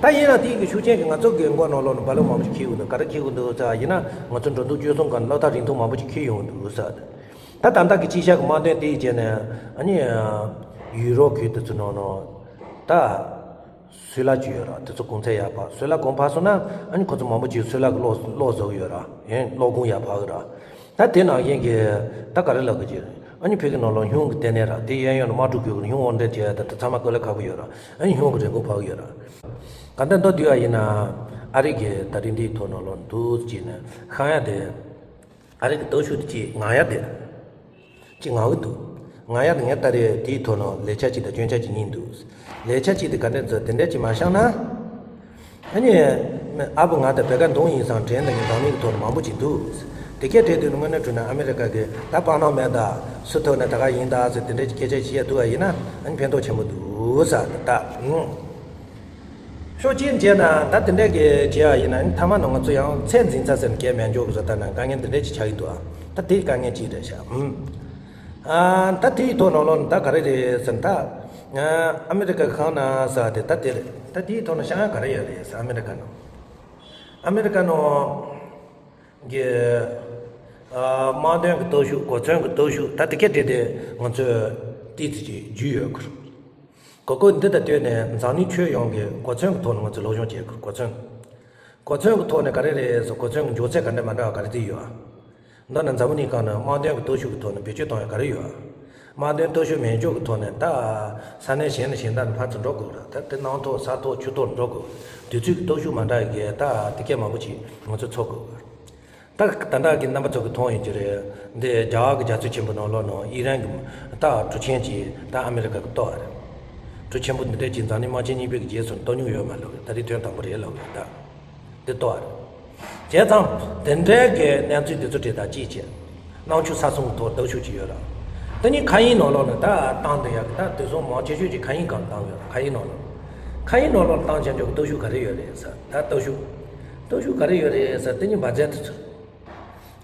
ད་ཡིན་ན་དེའི་གི་ཤུགས་རྐྱེན་གྱིས་ང་ཚོ་གི་མགོ་ནང་ལོགས་ནས་རྦ་ཀློང་མང་པོ་ཞིག་འཁྱེར་གྱི་འདུག་ག་རེ་འཁྱེར་གྱི་འདུག་ཟེར་བ་ཡིན་ན། ང་ཚོ་འགྲོ་འདུག་སྤྱོད་གསུམ་སྒང་ནས་སློབ་ཐབས་རིང་ཐུང་མང་པོ་ཞིག་འཁྱེར་ཡོང་གི་འདུག་ཟེར། ད་ད་ལྟ་གི་དཔྱིད་ཤག་གི་དམག་དོན་དེའི་རྗེས་ནས་ཨ་ནི་ཡུ་རོབ་ཁུལ་དེ་ཚོ་ནང་ནང་ད་སུད་ལ་ཅིག་ཡོད་ར། དེ་ཚོ་གོང་ཚད་ཡར་འཕར། སུད་ལ་གོང་འཕར་སོང་ན་ཨ་ནི་ཁོ་ཚོ་མང་པོ་ཅིག་སུད་ལ་གི་གློག་གློག་བཟོ་གི་ཡོད་ར། ཡང་གློག་གོང་ཡར་འཕར་གི་ར། ད་དེ་ནང་བཞིན་གྱི་ད་ག་རེ་ལབ་དགོས་ཀྱི་རེད། ཨ་ནི་བོད་ཀྱི་ནང་ལོགས་སྨྱུག་གི་ལྟེ་གནས་ར། དེ་གཡས་གཡོན་ལ་དམག་འཁྲུག་གི་སྨྱུག་དབང་འདྲེན་བྱས། ད་དེ་ཚང་མ་བཀོད་ལས་ཁག་པོ་ཡོད་ར། ཨ་ནི་སྨྱུག་གི་རིན་གོང་འཕར་གི་ཡོད་ར། ག་འདྲ་མདོར་བསྡུས་པ་ཡིན་ན་ཨ་རི་གི་ད་རིང་འདིའི་ཐོག་ནང་ལོགས་འདུག་ཅེས་ནས་ཤང་ཡ་དེ། ཨ་རི་གི་སྟོབས་ཤུགས་དེ་ཅིག་ངང་ཡ་དེ། ཅིག་ངང་གི་འདུག་ངང་ཡ་དེ་ངས་ལྟ་རེད། དེའི་ཐོག་ནང་ལེགས་ཆ་གཅིག་དང་སྐྱོན་ཆ་གཅིག་གཉིས་འདུག་ལེགས་ཆ་གཅིག་དེ་ག་འདྲ་ཟེར། དེ་འདྲ་ཅིག་མ་བཞག་ན། ཨ་ནི། ཨ་བུ་ང་དང་བོད་ཀ་འདུག་ཡིན་སང་དྲན་ད་ནི་འཛམ་གླིང་གི་ཐོག་ནས་མང་པོ་ཅིག་འདུག་དེ་སྐད་དྲན་དུས་ནི་དངོས་གནས་དྲང་གནས་ཨ་མི་རི་ཀ་གི་ད་སྤང་ནོར་མེད་ད། སུ་ཐུག་ནས་ད་ག་ཡིན་ད་ཟེར་དེ་འདྲ་ཅིག་སྐད་ཆ་ཞིག་བཤད་ཐུབ་པ་ཡིན་ན་ཨ་ནི་ཕན་ཐོགས་ཆེན་པོ་འདུག་ཟེར་ད། ཤོག་ཅིག་བྱས་ན་ད་དེ་འདྲ་གི་བྱས་པ་ཡིན་ན་ཨ་ནི་མཐའ་མ་ནང་ང་ཚོ་ཡང་ཚད་འཛིན་ཚར་ཟེར་ནས་སྐད་མེད་འཇོག་གི་བཟོ་ལྟ་ན་དཀའ་ངལ་འདི་འདྲ་ཅིག་ཆགས་ཀྱི་འདུག་ཨ་ད་དེ་དཀའ་ངལ་ཅིག་རེད་ཤག་ཨ་ད་དེའི་ཐོག་ནང་ལོགས་ནས་ད་ག་རེ་རེད་ཟེར་ན་ད། ཨ་མི་རི་ཀ་གང་ན་ཟེར་དེ་ད་དེ་རེད། ད་དེའི་ཐོག་ནས་བཤད་ཡ་ག་རེ་ཡོད་རེད་ཟེར། ཨ་མི་རི་ཀ་ནང་། ཨ་མི་རི་ཀ་ནང་གི་ཨ་དམག་དོན་གྱི་སྟོབས་ཤུགས། གོ་མཚོན་གྱི་སྟོབས་ཤུགས། ད་དེ་ག་དེ་དེ་ང་ཚོས་ཏོག་ཙམ་ཅིག་རྒྱུས་ཡོད་དགོས། གོ་སྐབས་འདི་དང་བསྟུན་ནས་འཛམ་གླིང་ཁྱོན་ཡོངས་ཀྱི་གོ་མཚོན་གྱི་ཐོག་ནས་ང་ཚོས་སློབ་སྦྱོང་བྱེད་དགོས། གོ་མཚོན། གོ་མཚོན་གྱི་ཐོག་ནས་ག་རེ་རེད་ཟེར། གོ་མཚོན་གྱི་མགྱོགས་ཚད་ག་འདྲ་མ་འདྲ་བ་ག་རེ་ཅིག་ཡོད་ཨ། མདོར་ན་འཛམ་བུ་གླིང་སྒང་ནས་དམག་དོན་གྱི་སྟོབས་ཤུགས་ཀྱི་ཐོག་ནས་བེད་སྤྱོད་གཏོང་ཡ་ག་རེ་ཡོད། དམག་དོན་སྟོབས་ཤུགས་མེད་འཇོག་གི་ཐོག་ནས་ད་ས་གནས་གཞན་ནས་གཞན་དག་ནས་ཕར་ཚུར་འགྲོ་དགོས་ར། ད་དེ་གནམ་ཐོག་ས་ཐོག་ཆུ་ཐོག་འགྲོ་དགོས། དུས་ཚོད་ཀྱི་སྟོབས་ཤུགས་མ་འདྲ་བའི་གི་ད་དེ་གས་མང་པོ་ཅིག་ང་ཚོ་ཚོགས་དགོས། ད་ད་ལྟ་གི་རྣམ་པ་ཚོ་གི་མཐོང་ཡོད་ཀྱི་རེད། འདི་རྒྱ་གར་གྱི་རྒྱ་མཚོ་ཆེན་པོ་ནང་ལོགས་ནང་ཨི་རན་གྱི་ད་གྲུ་ཆེན་ཅིག་ད་ཨ་མི་རི་ཀ་གི་གཏོར་བ་རེད། གྲུ་ཆེན་པོ་འདི་འདྲས་ཅིག་འཛམ་གླིང་དམག་ཆེན་གཉིས་པའི་གི་རྗེས་སུ་གཏོར་མྱོང་ཡོད་མ་རེད། ད་རེས་ཐེངས་དང་པོ་རེད་ལབ་ཡོད་ད། འདི་གཏོར་བ་རེད། བྱས་ཙང་དེ་འདྲའི་གི་གནས་ཚུལ་འདི་ཚོ་དེ་དང་གཅིག་བྱས། གནམ་ཆུ་ས་གསུམ་གྱི་ཐོག་སྟོབས་ཤུགས་ཅིག་ཡོད་ར། དེ་ནི་མཁའ་དབྱིངས་ནང་ལོགས་ནས་ད་བཏང་བསྡད་ཡག་གི་ད་དེ་ཚོ་མང་ཆེ་ཤོས་ཀྱིས་མཁའ་དབྱིངས་སྒང་བཏང་ཡོད་ར། མཁའ་དབྱིངས་ནང་ལོགས། མཁའ་དབྱིངས་ནང་ལོགས་བཏང་བྱས་འཇོག་གི་སྟོབས་ཤུགས་ག་རེ་ཡོད་རེད་ཟེར། ད་སྟོབས་ཤུགས། སྟོབས་ཤུགས་ག་རེ་ཡོད་རེད་ཟེར། དེ་ནི་འབར་རྫས་དེ་ཚོ།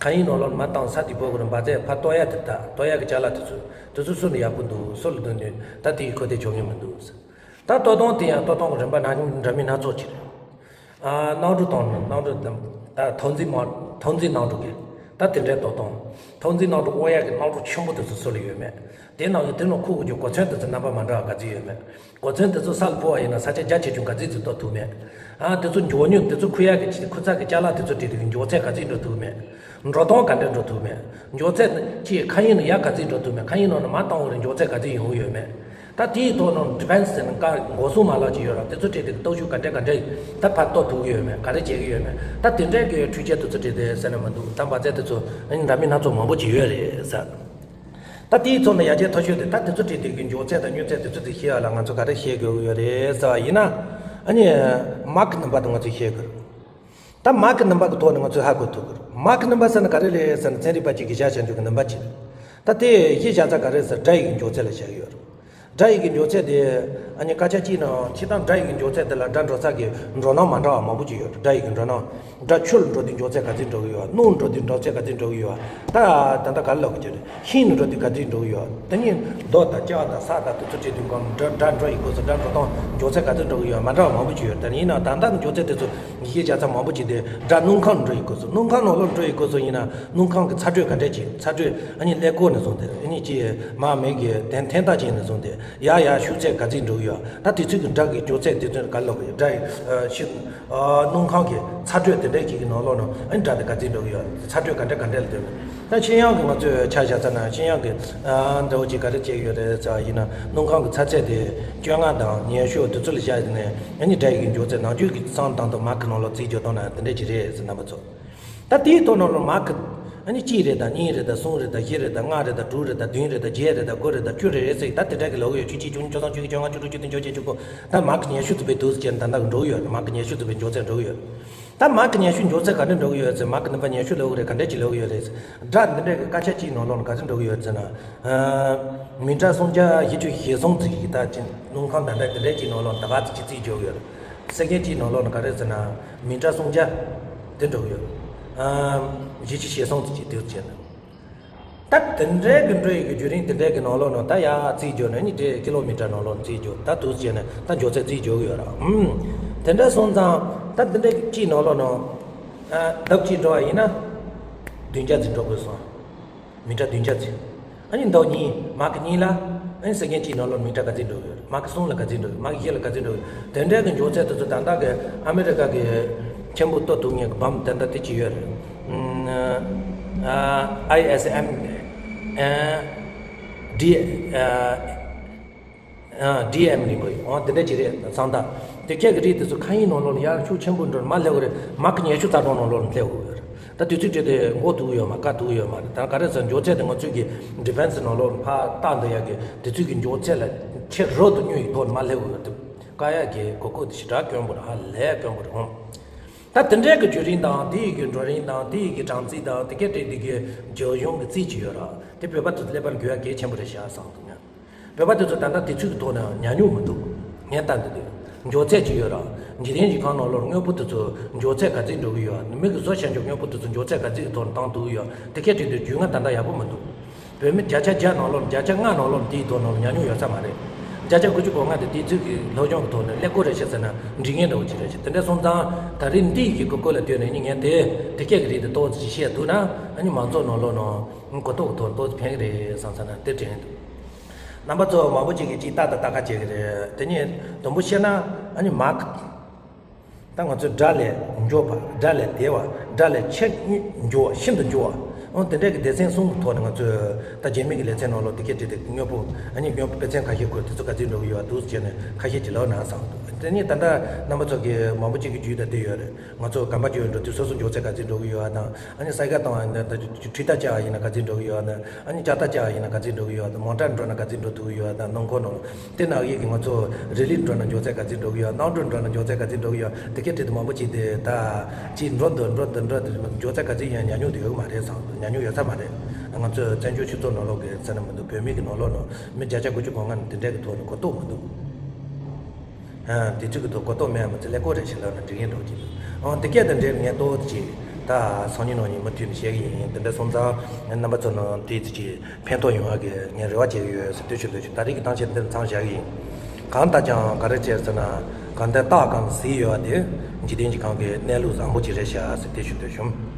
མཁའ་དབྱིངས་ནང་ལོགས་ནས་མར་བཏང་ས་དེ་བོར་དགོས་རེད། འབར་རྫས་ཕར་གཏོར་ཡ་དེ་ད་གཏོར་ཡ་གི་ཅ་ལག་དེ་ཚོ། དེ་ཚོ་སུ་ལ་ཡག་པོ་འདུག་སུ་ལ་འདུག་ནས་ད་དེ་ཡི་ཁོ་དེ་ཆོག་མྱོང་མི་འདུག་ཟེར། ད་གཏོར་སྟངས་དེ་ཡང་གཏོར་སྟངས་ཀྱི་རིམ་པ་སྣ་འདྲ་མིན་སྣ་ཚོགས་ཅིག་རེད། ཨ། གནམ་གྲུ་བཏང་ནས་གནམ་གྲུ་དང་། ད་ཐོག་འཛིན་མ། ཐོག་འཛིན་གནམ་གྲུ་གི། ད་དེ་འདྲའི་གཏོར་སྟངས། ཐོག་འཛིན་གནམ་གྲུ་དབོར་ཡག་གི་གནམ་གྲུ་ཆེན་པོ་དེ་ཚོ་སུ་ལ་ཡོད་མེད། དེ་ནང་གི་དེ་ནང་འཁུར་དགོས་རྒྱུ་གོ་མཚོན་དེ་ཚོ་རྣམ་པ་མ་འདྲ་བ་ག་ཚོད་ཡོད་མེད། གོ་མཚོན་དེ་ཚོ་ས་ལ་སྤོ་བ་ཡིན་ན་ས་ཆ་རྒྱ་ཆེ་ཆུང་ག་ཚོད་ཅིག་གཏོར་ཐུབ་མེད། ཨ། དེ་ཚོ་མགྱོགས་མྱུར་དེ་ཚོ་འཁུར་ཡག་གི་ཁུར་ཚ་གི་ཅ་ལག་དེ་ཚོ་སྤྲད་དུས་ཀྱི་མགྱོགས་ཚད་ག་ཚོད་འགྲོ་ཐུབ་མེད། འགྲོ་སྟངས་ག་འདྲ་འགྲོ་ཐུབ་མེད། མགྱོགས་ཚད་ཅིག་མཁའ་དབྱིངས་ནས་ཡར་ག་ཚོད་འགྲོ་ཐུབ་མེད། མཁའ་དབྱིངས་ནང་ནས་མར་བཏང་བ་རེད། མགྱོགས་ཚད་ག་ཚོད་ཡོང་གི་ཡོད་མེད། ད་དེའི་ཐོག་ནང་defense་ཟེར་ན་ཀ་འགོག་སྲུང་མ་ལག་ཅིག་ཡོད་ར། དེ་ཚོ་སྤྲད་དེ་སྟོབས་ཤུགས་ག་འདྲ་ག་འདྲ་ད་ཕར་གཏོར་ཐུབ་ཀྱི་ཡོད་མེད། ག་རེ་བྱེད་ཀྱི་ཡོད་མེད། ད་དེ་འདྲའི་གི་འཕྲུལ་ཆས་དེ་ཚོ་སྤྲད་དེ་ཟེར་ན་མི་འདུག་ད་འབར་རྫས་དེ་ཚོ་འདྲ་མིན་སྣ་ཚོགས་མང་པོ་ཅིག་ཡོད་རེད་ཟེར། ད་དེའི་ཐོག་ནས་ཡར་རྒྱས་མཐོ་ཤོས་དེ་ད་དེ་ཚོ་སྤྲད་དེ་གི་མགྱོགས་ཚད་དང་མྱུར་ཚད་དེ་ཚོ་དེ་ཤེས་ཡ་ལ་ང་ཚོ་ག་རེ་ཤེས་དགོས་ཀྱི་ཡོད་རེད་ཟེར་བ་ཡིན་ན། ཨ་ནི་མཱཁ་རྣམ་པ་དེ་ང་ཚོས་ཤེས་དགོས། ད་མཱཁ་རྣམ་པ་གི་ཐོག་ནས་ང་ཚོས་ཧ་གོ་ཐུབ་ཀྱི་རེད། མཱཁ་རྣམ་པ་ཟེར་ན་ག་རེ་རེད་ཟེར་ན་ཚན་རིག་པ་གཅིག་གིས་བཞག་བཞག་འཇུག་གི་རྣམ་པ་གཅིག་ད་དེ་གཞི་བཞག་ས་ག་རེ་ཟེར་སྒྲ་ཡིག་གི་མགྱོགས་ཚད་ལ་བཞག་གི་ཡོད་རེད། སྒྲ་ཡིག་གི་མགྱོགས་ཚད་དེ་ཨ་ནི་སྐད་ཆ་གཅིག་ནང་སྤྱིར་བཏང་སྒྲ་ཡིག་གི་མགྱོགས་ཚད་དེ་ལ་སྒྲ་འགྲོ་ས་གི་འགྲོ་སྣང་མ་འདྲ་བ་མང་པོ་ཅིག་ཡོད་རེད། སྒྲ་ཡིག་གི་འགྲོ་སྣང་། སྒྲ་ཆུ་ལ་འགྲོ་དུས་མགྱོགས་ཚད་ག་ཚོད་འགྲོ་གི་ཡོད། རླུང་འགྲོ་དུས་མགྱོགས་ཚད་ག་ཚོད་འགྲོ་གི་ཡོད། ད་ད་ལྟ་ག་རེ་ལབ་དགོས་ཀྱི་རེད། ཤིང་ནས་འགྲོ་དུས་ག་ཚོད་འགྲོ་གི་ཡོད། དེ་ནས་རྡོ་དང་ལྕགས་དང་ས་དང་དེ་ཚོ་བྲིས་དུས་སྒང་སྒྲ་སྒྲ་འགྲོ་ཡི་སྐབས་སུ་སྒྲ་འགྲོ་སྟངས་མགྱོགས་ཚད་ག་ཚོད་འགྲོ་གི་ཡོད་མ་འདྲ་བ་མང་པོ་ཅིག་ཡོད། དེ་ཡིན་ན་ད་ལྟ་གི་མགྱོགས་ཚད་དེ་ཚོ་ཡི་གེ་བརྒྱ་ཚར་མང་པོ་ཅིག་དེ་སྒྲ་སྣུམ་ཁམས་ནང་འགྲོ་ཡི་སྐབས་སུ། སྣུམ་ཁམས་ནང་ལོགས་འགྲོ་ཡི་སྐབས་སུ་ཡིན་ན་སྣུམ་ཁམས་ཀྱི་ཚ་དྲོད་ག་འདྲས་ཅིག་ཚ་དྲོད་ཨ་ནི་ཀླད་ཀོར་ནས་བཟུང་སྟེ་ཨ་ནི་ཅིག་མར་མིག་གི་དན་འཐེན་ཐག་ཅན་ནས་བཟུང་སྟེ་ཡར་ཡར་ཤུགས་ཚད་ག་ཚོད་འགྲོ་གི་ཡོད། ད་དེ་ཚོ་གི་སྒྲ་གི་མགྱོགས་ཚད་དེ་ཚོ་ག་ལབ་དགོས། སྒྲ་ཡི་ཨ་ཤུགས། ཨ། སྣུམ་ཁམས་ཀྱི་ཚ་དྲོད་དེ་འདྲའི་ཅིག་གི་ནང་ལོགས་ནང་ཨ་ནི་སྒྲ་དེ་ག་ཚོད་འགྲོ་གི་ཡོད། ཚ་དྲོད་ག་འདྲ་ག་འདྲ་ལ་ལྟོས་ནས། ད་ཤེས་ཡོན་གྱི་ང་ཚོས་ཆ་བཞག་ཚར་ན་ཤེས་ཡོན་གྱི་ཨ་འདྲ་བོ་ཅིག་ག་རེ་བྱེད་ཀྱི་ཡོད་རེད་ཟེར་བ་ཡིན་ན། སྣུམ་ཁམས་ཀྱི་ཚ་ཚད་དེ་བཅོ་ལྔ་དང་ཉི་ཤུ་དེ་ཚོ་ལ་བཞག་ནས་ཨ་ནི་སྒྲ་ཡི་གི་མགྱོགས་ཚད་ནང་ཆོས་ཀྱི་བསམ་སྟངས་དང་མཱཁ་ནང་ལོགས་རྩིས་རྒྱག་སྟངས་ན་དེ་འདྲ་ཅིག་རེད་ཟེར། རྣམ་པ་ཚོ། ད་དེའི་ཐོག་ནང་ལ་མཱཁ་ཨ་ནི་གཅིག་རེད་དང་གཉིས་རེད་དང་གསུམ་རེད་དང་བཞི་རེད་དང་ལྔ་རེད་དང་དྲུག་རེད་དང་བདུན་རེད་དང་བརྒྱད་རེད་དང་དགུ་རེད་དང་བཅུ་རེད་རེད་ཟེར། ད་དེ་འདྲ་གི་ལབ་ཀྱི་ཡོད། བཅུ་གཅིག་བཅུ་གཉིས་བཅུ་གསུམ་བཅུ་བཞི་བཅོ་ལྔ་བཅུ་དྲུག་བཅུ་བདུན་བཅོ་བརྒྱད་བཅུ་དགུ། ད་མཱཁ་ཉི་ཤུ་ཙམ་པའི་དུས་སུ་བྱས་ནས་ད་ལྟ་གི་འགྲོ་གི་ཡོད། མཱཁ་ཉི་ཤུ་ཙམ་པའི་མགྱོགས་ཚད་འགྲོ་གི་ཡོད། ད་མར་ཁེ་ཉི་ཤུ་མགྱོགས་ཚད་ག་འདྲ་འགྲོ་གི་ཡོད་ཟེར། མར་ཁེ་ནུས་པ་ཉི་ཤུ་ལབ་གི་རེད། ག་འདྲ་ཅིག་ལབ་གི་ཡོད་རེད་ཟེར། སྒྲ་འདི་འདྲ་གི་སྐད་ཆ་གཅིག་ནང་ལོགས་ནས་ག་ཚོད་འགྲོ་གི་ཡོད་ཟེར་ན། མི་ཊར་སུམ་བརྒྱ་བཞི་བཅུ་ཞེ་གསུམ་ཙམ་ཞིག་ད་ཅིག་སྣུམ་ཁང་ད་ལྟ་དེ་འདྲ་ཅིག་ནང་ལོགས་ད་ག་ཙམ་ཅིག་རྩིས་འཇོག་གི་ཡོད་རེད། སེ་ཀན་གཅིག་ནང་ལོགས་ནས་ག་རེ་ཟེར་ན། མི་ཊར་སུམ་བརྒྱ་དེ་འགྲོ་གི་ཡོད། བཞི་བཅུ་ཞེ་གསུམ་ཙམ་ཅིག་དེ་བྱས་ན། ད་དེ་འདྲའི་གི་འགྲོ་ཡི་གི་བརྒྱུད་རིམ་དེ་འདྲའི་གི་ནང་ལོགས་ནང་ད་ཡར་རྩིས་འཇོག་ནས་ནི་དེ་ཀི་ལོ་མི་ཊར་ནང་ལོགས་ནང་རྩིས་འཇོག་ད་དུས་བྱས་ནས་ད་མགྱོགས་ཚད་རྩིས་འཇོག་གི་ཡོད་ར། ཨུམ། དེ་འདྲ་སོང་ཙང་ད་དེ་འདྲའི་གཅིག་ནང་ལོགས་ནང་ཨ་ལྡབ་གཅིག་འགྲོ་བ་ཡིན་ན་བདུན་བརྒྱ་ཙམ་འགྲོ་དགོས་སོང་། མི་ཊར་བདུན་བརྒྱ་ཙམ། ཨ་ནི་ལྡབ་གཉིས་མར་ཁེ་གཉིས་ལ་ཨ་ནི་སེ་ཀན་གཅིག་ནང་ལོགས་མི་ཊར་ག་ཚོད་འགྲོ་གི་ཡོད་རེད། མར་ཁེ་གསུམ་ལ་ག་ཚོད་འགྲོ་གི། མར་ཁེ་བཞི་ལ་ག་ཚོད་འགྲོ་གི། དེ་འདྲའི་གི་མགྱོགས་ཚད་དེ་ཚོ་ད་ལྟ་གི་ཨ་མི་རི་ཀ་གི་མཆན་བུ་ལྟ་ཐུབ་མཁན་གི་བམ་དེ་འདྲ་དེ་ཅིག་ཡོད་རེད། ཨ་ཨའི་ཨེས་ཨེམ་ཨ་ཌི་ཨ་ཨ་ཌི་ཨེམ་རེད་པ། འོ་དེ་འདྲ་ཅིག་རེད། བསམ་སྟངས་དེ་སྐད་གི་རིགས་དེ་ཚོ་མཁའ་དབྱིངས་ནང་ལོགས་ལ་ཡར་ཤུགས་ཆེན་པོ་འགྲོ་ནས་མར་སླེབས་ཀྱི་རེད། མར་ཁེ་ཉི་ཤུ་རྩ་གྲངས་ནང་ལོགས་ལ་སླེབས་ཀྱི་ཡོད་རེད། ད་དུས་ཚོད་དེ་དེ་འགོར་ཐུབ་ཀྱི་ཡོད་མ་རེད། བཀག་ཐུབ་ཀྱི་ཡོད་མ་རེད། ད་ག་རེ་ཟེར་མགྱོགས་ཚད་དེ་ང་ཚོས་ཀྱི་ཌི་ཕེན་སི་ནང་ལོགས་ཕར་བཏང་འདོད་ཡག་གི་དུས་ཚོད་ཀྱི་མགྱོགས་ཚད་ལ་ཆེས་རོབ་ཏུ་སྙོམས་ཡི་ཐོག་ནས་མར་སླེབས་དགོས་ཡོད་དུས་བཀག་ཡག་གི་གོ་སྐབས་དེ་ཞེ་དྲག་དཀོན་པོ་རེད། ཧ་ལས་དཀོན་པོ་རེད་ཧོ། ད་དེ་འདྲའི་གི་བརྒྱུད་རིམ་དང་དེ་ཡི་གི་འགྲོ་རིམ་དང་དེ་ཡི་གི་གྲངས་རྩིས་དང་དེ་གའི་གྲས་དེ་གི་རྒྱབ་ལྗོངས་ཀྱི་རྩིས་ཀྱི་ཡོད་ར། དེ་བོད་པ་ཚོ་ཀླད་པར་འགྱུར་ཡག་གལ་ཆེན་པོ་རེད་ཤག་བསམ་འདུག་ང་། བོད་པ་དེ་ཚོ་ད་ལྟ་དུས་ཚོད་ཀྱི་ཐོག་ནས་ཉམས་མྱོང་མི་འདུག་ངས་ལྟ་འདི་དུས་མགྱོགས་ཚད་ཅིག་ཡོད་ར། འཇིག་རྟེན་གྱི་ཁམས་ནང་ལོགས་དངོས་པོ་དེ་ཚོ་མགྱོགས་ཚད་ག་ཚོད་འགྲོ་གི་ཡོད། མི་གི་བཟོ་བྱ་འཇོག་དངོས་པོ་དེ་ཚོ་མགྱོགས་ཚད་ག་ཚོད་ཀྱི་ཐོག་ནས་བཏང་ཐུབ་ཀྱི་ཡོད། དེ་གའི་དེ་དུས་རྒྱུས་མངའ་ད་ལྟ་ཡག་པོ་མི་འདུག་བོད་མི་བརྒྱ་ཆ་བརྒྱ་ནང་ལོགས་བརྒྱ་ཆ་ལྔ་ནང་ལོགས་དེའི་ཐོག་ནང་ལ་ཉམས་མྱོང་ཡོད་ས་མ་རེད། བརྒྱ་ཆ་དགུ་བཅུ་གོ་ལྔ་དེ་དུས་ཚོད་ཀྱི་སློབ་སྦྱོང་གི་ཐོག་ནས་ཀླད་ཀོར་རེད་ཤག་ཟེར་ན་འགྲིག་ངེས་འདྲ་བོ་ཅིག་རེད་ཤག་དེ་འདྲ་སོང་ཙང་ད་རེས་འདི་ཡི་གི་གོ་སྐབས་ལ་ལྟོས་ནས་ནི་ངས་དེ་དེ་སྐད་ཀྱི་རིགས་དེ་ཏོག་ཙམ་ཅིག་བཤད་ཐུབ་ན་ཨ་ནི་མང་ཚོགས་ནང་ལོགས་ནང་གོ་རྟོགས་ཀྱི་ཐོག་ཏོག་ཙམ་ཕན་གི་རེད་བསམ་ས་ན་དེ་དྲན་འདུག་རྣམ་པ་ཚོ་མང་པོ་ཅིག་གིས་ཅིག་ཏག་ཏག་ཏག་ཁ་བྱེད་ཀྱི་རེད། དེ་ནས་དུམ་བུ་བཤད་ན་ཨ་ནི་མ་ད་ང་ཚོས་སྒྲ་ལས་མགྱོགས་པ། སྒྲ་ལས་དལ་བ། སྒྲ་ལས་ཆེས་མགྱོགས་པ། ཤིན་ཏུ་མགྱོགས་པ། འོ་དེ་འདྲའི་གི་སྡེ་ཚན་གསུམ་གི་ཐོག་ནས་ང་ཚོས་ད་རྗེས་མའི་གི་ལེ་ཚན་ནང་ལོགས་དེ་སྐད་བྲིས་ཏེ་དངོས་པོ་ཨ་ནི་དངོས་པོ་དཔེ་མཚོན་ཁ་ཤས་བཀོད་དེ་ཚོ་ག་ཚོད་འགྲོ་གི་ཡོད་འདུག་ཟེར་ནས་ཁ་ཤས་ཅིག་ལབ་ན་བསམ་འདུག་དེ་ནས་ད་ལྟ་རྣམ་པ་ཚོ་གི་མང་པོ་ཅིག་གི་རྒྱུས་ད་དེ་ཡོད་རེད། ང་ཚོ་གམ་པ་བརྗོད་འགྲོ་དུས་སོ་སོ་མགྱོགས་ཚད་ག་ཚོད་འགྲོ་གི་ཡོད་དང་ཨ་ནི་སའི་ཀལ་བཏང་བ་ཡིན་ན་ད་འཕྲུལ་རྟ་བཅག་པ་ཡིན་ན་ག་ཚོད་འགྲོ་གི་ཡོད་དང་ཨ་ནི་ལྕགས་རྟ་བཅག་པ་ཡིན་ན་ག་ཚོད་འགྲོ་གི་ཡོད་དང་མོ་ཊ་འགྲོ་ན་ག་ཚོད་འགྲོ་ཐུབ་ཀྱི་ཡོད་དང་སྣུམ་འཁོར་ནང་དེ་ནང་བཞིན་གྱི་ང་ཚོ་རི་ལི་འགྲོ་ན་མགྱོགས་ཚད་ག་ཚོད་འགྲོ་གི་ཡོད། གནམ་གྲུ་འགྲོ་ན་མགྱོགས་ཚད་ག་ཚོད་འགྲོ་གི་ཡོད། དེ་གའི་གྲས་དེ་མང་པོ་ཅིག་དེ་ད་ཅིག་འགྲོ་འདུག་འགྲོ་འདུག་འགྲོ་འདུག་མགྱོགས་ཚད་ག་ཚོད་ཡིན་ཡང་ཉམས་མྱོང་དེ་ཡོད་མ་རེད་བསམ་འདུག་ཉམས་མྱོང་ཡོད་ས་མ་རེད། ང་ཚོས་བཙན་བྱོལ་སྤྱི་ཚོགས་ནང་ལོགས་ཀྱི་ཟེར་ན་མི་འདུག་བོད་མི་གི་ནང་ལོགས་ནང་མི་བརྒྱ་ཆ་དགུ་བཅུ་གོ་ལྔ་ནི་དེ་འདྲའི་གི་ཐོག་ནས་གོ་རྟོགས་མི་འདུག་ཨ་དེ་ཚོ་གི་ཐོག་གོ་རྟོགས་མེད་མི་ཚེ་ཀླད་ཀོར་རེད་ཞེས་ལབ་ན་འགྲིག་གི་འགྲོ་གི་འདུག་ཨང་དེ་སྐད་དང་འབྲེལ་ངས་ཏོག་ཙམ་ཅིག་ད་སང་ཉིན་གནངས་ཉིན་མུ་མཐུད་ནས་བཤད་གི་ཡིན། དེ་འདྲ་སོང་ཙང་རྣམ་པ་ཚོ་ནང་དེ་ཙམ་ཅིག་ཕན་ཐོགས་ཡོང་བ་གི་ངས་རེ་བ་བྱེད་ཀྱི་ཡོད་ཟེར་དུས་ཆུ་འདོད་ཆུ་ད་རེས་ཀྱི་གཏམ་བཤད་འདིར་མཚམས་བཞག་གི་ཡིན། གང་ལྟར་ཀྱང་ག་རེ་བྱས་ཟེར་ན་གང་ལྟར་རྟགས་གང་གཟིགས་ཡོད་པ་དེ་འཇིག་རྟེན་གྱི་ཁམས་ཀྱི་གནས་ལུགས་བཟང་པོ་ཅིག་རེད་ཤག་ཟེར་དེ་ཞུ་འདོད་བྱུང་།